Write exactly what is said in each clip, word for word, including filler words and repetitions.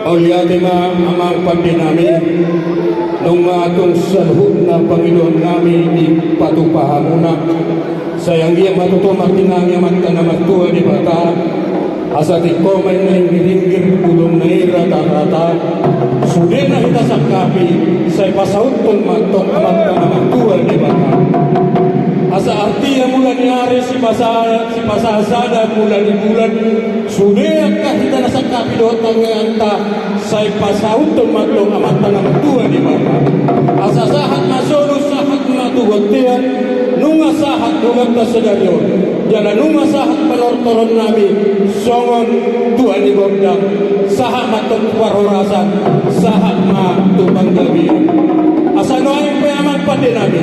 Mauliate ma amang pande nami, nunga tung saluhutna pangidoan nami dipatupa hamuna. Sai anggiat ma tutu martinangi Amanta na martua Debata, asa tingko ma i na inggir-inggir, bulungna i rata-rata, sude na hita sangkapi, sai pasauthon ma antong Amanta na martua Debata. Asa artia mula ni ari sipasa-, sipasada mula ni bulan, sude angka hita na sangkapi dohot tangiangta, sai pasauthon ma antong Amanta na martua Debata. Asa sahat ma solu, sahat ma tu bontean, nunga sahat uganta sadari on. Jala nunga sahat panortoron nami songon tua ni gondang, sahat ma antong tu parhorasan, sahat ma tu panggabean. Asa nuaeng pe amang pande nami,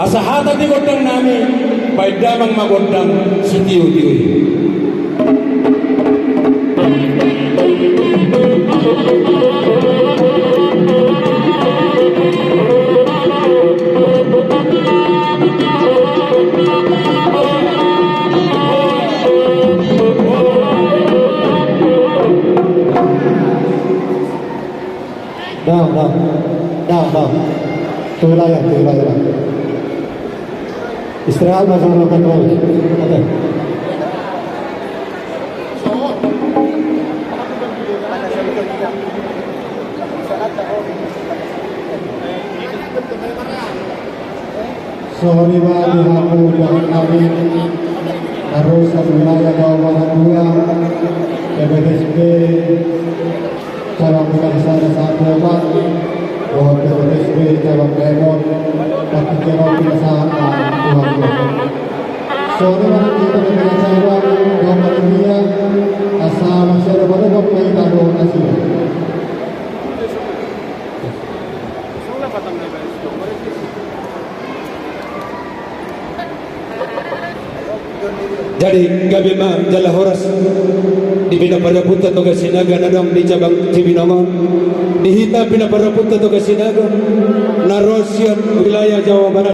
asa hata ni gondang nami, baen damang ma gondang sitio-tio i. Dang, dang. Dang, dang. Tu wilayah, tu wilayah, dang. Istirahat ma songon na patua. Ate. Songon i ma di hamu dohot hami, na ro sa-wilayah Jawa Barat dua, P B T S B cabang Pinahan Sada sahat Tuban, dohot P B T S B cabang Daemon, pangkikiran pinasahat na Tuhan. Songon i ma di hita pe pinasahat dohot panitia, asa masiada padopak ma hita dohot nasida. Jadi gabe ma jala horas di pinaparaputta Toga Sinaga na adong di cabang Cibinong on, di hita pinaparaputta Toga Sinaga na ro sian wilayah Jawa Barat.